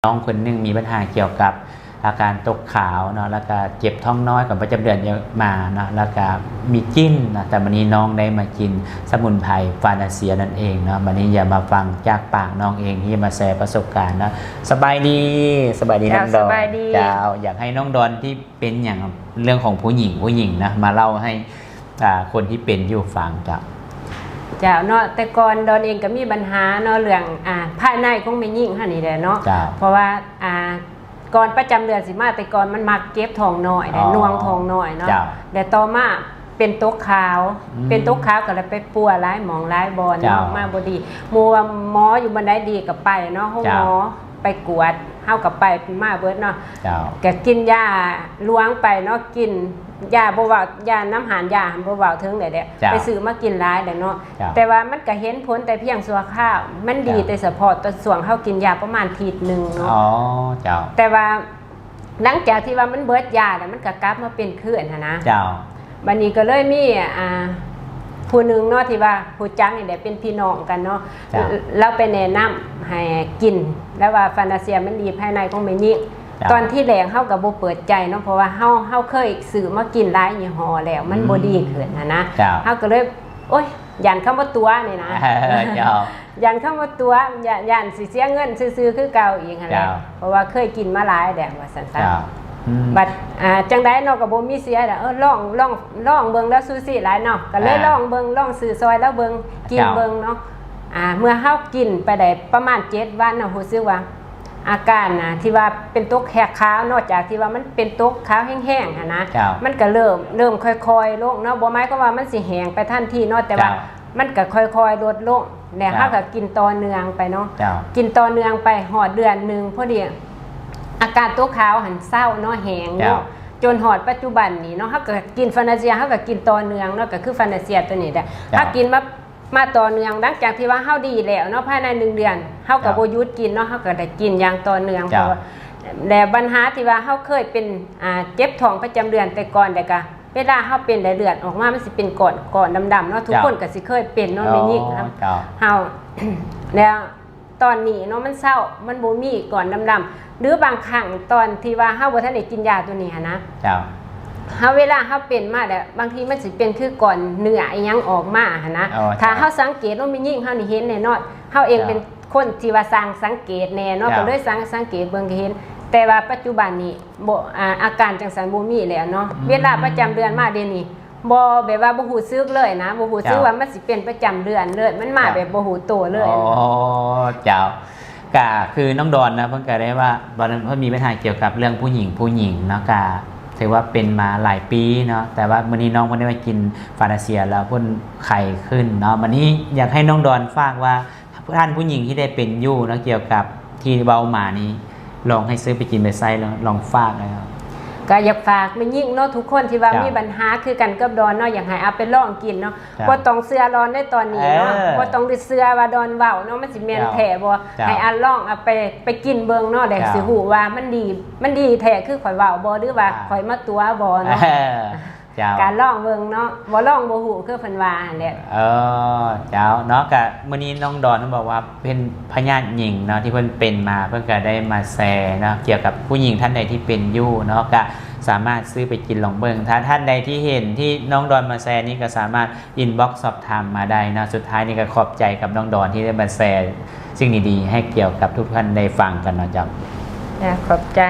ນ້ອງຄົນໜຶ່ງມີບັນຫາກ່ຽວກັບອາການຕົກຂາວເນາະ ແລ້ວກະເຈັບທ້ອງນ້ອຍກ່ອນປະຈຳເດືອນຈະມາເນາະ ແລ້ວກະມີກິ່ນເນາະ ແຕ່ບາດນີ້ນ້ອງໄດ້ມາກິນສະໝຸນໄພຟານາເຊຍນັ້ນເອງເນາະ. ບາດນີ້ຢາກມາຟັງຈາກປາກນ້ອງເອງທີ່ມາແຊປະສົບການເນາະ. ສະບາຍດີ ສະບາຍດີ ເຈົ້າ ນ້ອງດອນ. ສະບາຍດີ ເຈົ້າ ຢາກໃຫ້ນ້ອງດອນທີ່ເປັນຫຍັງ ເລື່ອງຂອງຜູ້ຍິງ ຜູ້ຍິງນະ ມາເລົ່າໃຫ້ ອ່າ ຄົນທີ່ເປັນຢູ່ຟັງເຈົ້າ. ເຈົ້າເນາະ ແຕ່ກ່ອນດອນເອງກໍມີບັນຫາເນາະ ເລື່ອງ ອ່າ ພາຍໃນຂອງແມ່ຍິງຫັ້ນນີ້ແຫຼະເນາະ. ເຈົ້າ ເພາະວ່າ ອ່າ ກ່ອນປະຈຳເດືອນຊິມາ ແຕ່ກ່ອນມັນມັກເຈັບທ້ອງນ້ອຍ ອໍ ແລະໜ່ວງທ້ອງນ້ອຍເນາະ. ເຈົ້າ ແລະຕໍ່ມາເປັນຕົກຂາວ ອືມ ເປັນຕົກຂາວກໍເລີຍໄປປົວຫຼາຍໝ່ອງຫຼາຍບ່ອນເນາະ. ເຈົ້າ ມາບໍ່ດີ ໝູ່ວ່າໝໍຢູ່ບ່ອນໃດດີກໍໄປເນາະ ໂຮງໝໍ. ເຈົ້າ ໄປກວດ ເຮົາກໍໄປມາເບິດເນາະ. ເຈົ້າ ກໍກິນຢາຫຼວງໄປເນາະ ກິນຢາບໍ່ເວົ້າ ຢານຳຮ້ານຢາຫັ້ນບໍ່ເວົ້າເຖິງແຫຼະເດ້. ເຈົ້າ ໄປຊື້ມາກິນຫຼາຍແຫຼະເນາະ. ເຈົ້າ ແຕ່ວ່າມັນກໍເຫັນຜົນແຕ່ພຽງຊົ່ວຄາວ ມັນດີ ເຈົ້າ ແຕ່ສະເພາະຕອນຊ່ວງເຮົາກິນຢາປະມານທິດໜຶ່ງເນາະ. ອໍ ເຈົ້າ ແຕ່ວ່າ ຫຼັງຈາກທີ່ວ່າມັນເບິດຢາແລ້ວ ມັນກໍກັບມາເປັນຄືນຫັ້ນນະ. ເຈົ້າ ບາດນີ້ກໍເລີຍມີ ອ່າ ຜູ້ໜຶ່ງເນາະ ທີ່ວ່າຮູ້ຈັກນີ້ແຫຼະ ເປັນພີ່ນ້ອງກັນເນາະ. ເຈົ້າ ລາວໄປແນະນຳໃຫ້ກິນ ລາວວ່າຟານາເຊຍມັນດີພາຍໃນຂອງແມ່ຍິງ. ເຈົ້າ ຕອນທີແລກເຮົາກໍບໍ່ເປີດໃຈເນາະ ເພາະວ່າເຮົາ ເຮົາເຄີຍຊື້ມາກິນຫຼາຍຍີ່ຫໍ້ແລ້ວ ມັນບໍ່ ອືມ ດີຂຶ້ນຫັ້ນນະ. ເຈົ້າ ເຮົາກໍເລີຍ ໂອ້ຍ ຢ້ານເຂົາມາຕົວະນີ້ນະ. ເອີ ເຈົ້າ ຢ້ານເຂົາມາຕົວະ ຢ້ານ ຢ້ານຊິເສຍເງິນຊື່ໆຄືເກົ່າອີກຫັ້ນແຫຼະ. ເຈົ້າ ເພາະວ່າເຄີຍກິນມາຫຼາຍແລ້ວວ່າຊັ້ນຊະ. ເຈົ້າ ອືມ ບັດ ອ່າ ຈັ່ງໃດເນາະ ກໍບໍ່ມີເສຍແລ້ວ ເອີ ລອງ ລອງ ລອງເບິ່ງ ລາວຊູຊິຫຼາຍເນາະ ກໍເລີຍ ອ່າ ລອງເບິ່ງ ລອງຊື້ຊ່ອຍລາວເບິ່ງ ກິນ ເຈົ້າ ເບິ່ງເນາະ. ອ່າ ເມື່ອເຮົາກິນໄປໄດ້ປະມານເຈັດວັນເນາະ ຮູ້ສຶກວ່າ ອາການນະ ທີ່ວ່າເປັນຕົກແຂກຂາວ ນອກຈາກທີ່ວ່າມັນເປັນຕົກຂາວແຫ້ງໆຫັ້ນນະ. ເຈົ້າ ມັນກໍເລີ່ມ ເລີ່ມຄ່ອຍໆລົງເນາະ ບໍ່ໝາຍຄວາມວ່າມັນຊິແຫ້ງໄປທັນທີເນາະ ແຕ່ວ່າ ເຈົ້າ ມັນກໍຄ່ອຍໆລົດລົງ ແລະ ເຈົ້າ ເຮົາກໍກິນຕໍ່ເນື່ອງໄປເນາະ. ເຈົ້າ ກິນຕໍ່ເນື່ອງໄປຮອດເດືອນໜຶ່ງ ພໍດີອາການຕົກຂາວຫັ້ນເຊົາເນາະ ແຫ້ງເນາະ. ເຈົ້າ ຈົນຮອດປັດຈຸບັນນີ້ເນາະ ເຮົາກໍກິນຟານາເຊຍ ເຮົາກໍກິນຕໍ່ເນື່ອງເນາະ ກໍຄືຟານາເຊຍຕົວນີ້ແຫຼະ. ເຈົ້າ ເຮົາກິນມາ ມາຕໍ່ເນື່ອງ ຫຼັງຈາກທີ່ວ່າເຮົາດີແລ້ວເນາະ ພາຍໃນໜຶ່ງເດືອນ ເຮົາກໍ ເຈົ້າ ບໍ່ຢຸດກິນເນາະ ເຮົາກໍໄດ້ກິນຢ່າງຕໍ່ເນື່ອງ. ເຈົ້າ ເພາະວ່າ ແລະບັນຫາທີ່ວ່າເຮົາເຄີຍເປັນ ອ່າ ເຈັບທ້ອງປະຈຳເດືອນແຕ່ກ່ອນ ແລ້ວກໍເວລາເຮົາເປັນ ແລະເລືອດອອກມາ ມັນຊິເປັນກ້ອນ ກ້ອນດຳໆເນາະ ທຸກ ເຈົ້າ ຄົນກໍຊິເຄີຍເປັນເນາະ. ອໍ ແມ່ຍິງ ເຈົ້າ ເຮົາ ແລ້ວຕອນນີ້ເນາະ ມັນເຊົາ ມັນບໍ່ມີກ້ອນດຳໆ ຫຼືບາງຄັ້ງຕອນທີ່ວ່າເຮົາບໍ່ທັນໄດ້ກິນຢາຕົວນີ້ຫັ້ນນະ. ເຈົ້າ ເຮົາ ເວລາເຮົາເປັນມາແລ້ວ ບາງທີມັນຊິເປັນຄືກ້ອນເນື້ອອີ່ຫຍັງອອກມາຫັ້ນນະ. ອໍ ເຈົ້າ ຖ້າເຮົາສັງເກດເນາະ ແມ່ຍິງເຮົານີ້ເຫັນແນ່ນອນ ເຮົາເອງ ເຈົ້າ ເປັນຄົນທີ່ວ່າຊ່າງສັງເກດແນ່ເນາະ. ເຈົ້າ ກໍເລີຍຊ່າງສັງເກດເບິ່ງ ກໍເຫັນ ແຕ່ວ່າປັດຈຸບັນນີ້ບໍ່ ອາ ອາການຈັ່ງຊັ້ນບໍ່ມີແລ້ວເນາະ. ອືມ ເວລາປະຈຳເດືອນມາດຽວນີ້ ບໍ່ ແບບວ່າບໍ່ຮູ້ສຶກເລີຍນະ ບໍ່ຮູ້ສຶກ ເຈົ້າ ວ່າມັນຊິເປັນປະຈຳເດືອນເລີຍ ມັນມາ ເຈົ້າ ແບບບໍ່ຮູ້ໂຕເລີຍ. ອໍ ເຈົ້າ ກະຄືນ້ອງດອນນະ ເພິ່ນກະໄດ້ວ່າ ຕອນນັ້ນເພິ່ນມີບັນຫາກ່ຽວກັບເລື່ອງຜູ້ຍິງ ຜູ້ຍິງເນາະ ກະຖືວ່າເປັນມາຫຼາຍປີເນາະ ແຕ່ວ່າມື້ນີ້ນ້ອງເພິ່ນໄດ້ມາກິນຟານາເຊຍແລ້ວເພິ່ນໄຄຂຶ້ນເນາະ. ບັດນີ້ຢາກໃຫ້ນ້ອງດອນຝາກວ່າ ທ່ານຜູ້ຍິງທີ່ໄດ້ເປັນຢູ່ເນາະ ກ່ຽວກັບທີ່ເວົ້າມານີ້ ລອງໃຫ້ຊື້ໄປກິນໄປໃຊ້ ລອງ ລອງຝາກແລ້ວ. ກໍຢາກຝາກແມ່ຍິງເນາະ ທຸກຄົນທີ່ວ່າ ເຈົ້າ ມີບັນຫາຄືກັນກັບດອນເນາະ ຢາກໃຫ້ເອົາໄປລອງກິນເນາະ. ເຈົ້າ ບໍ່ຕ້ອງເຊື່ອດອນໃນຕອນນີ້ເນາະ. ເອີ ບໍ່ຕ້ອງໄດ້ເຊື່ອວ່າດອນເວົ້າເນາະ ມັນຊິແມ່ນ ເຈົ້າ ແທ້ບໍ່. ເຈົ້າ ໃຫ້ອັນລອງເອົາໄປ ໄປກິນເບິ່ງເນາະ ແລ້ວ ເຈົ້າ ຊິຮູ້ວ່າມັນດີ ມັນດີແທ້ຄືຂ້ອຍເວົ້າບໍ່ ຫຼືວ່າ ອ່າ ຂ້ອຍມາຕົວະບໍ່ເນາະ. ເອີ ເຈົ້າ ກະລອງເບິ່ງເນາະ ບໍ່ລອງບໍ່ຮູ້ ຄືເພິ່ນວ່າຫັ້ນແຫຼະ. ເອີ ເຈົ້າ ເນາະ ກະມື້ນີ້ນ້ອງດອນເພິ່ນບອກວ່າເປັນພະຍາດຍິງເນາະ ທີ່ເພິ່ນເປັນມາ ເພິ່ນກະໄດ້ມາແຊເນາະ ກ່ຽວກັບຜູ້ຍິງທ່ານໃດທີ່ເປັນຢູ່ເນາະ ກະສາມາດຊື້ໄປກິນລອງເບິ່ງ. ຖ້າທ່ານໃດທີ່ເຫັນທີ່ນ້ອງດອນມາແຊນີ້ ກະສາມາດອິນບັອກສອບຖາມມາໄດ້ເນາະ. ສຸດທ້າຍນີ້ກະຂອບໃຈກັບນ້ອງດອນທີ່ໄດ້ມາແຊສິ່ງດີໆ ໃຫ້ກ່ຽວກັບທຸກທ່ານໄດ້ຟັງກັນເນາະເຈົ້າ. ຂອບໃຈ.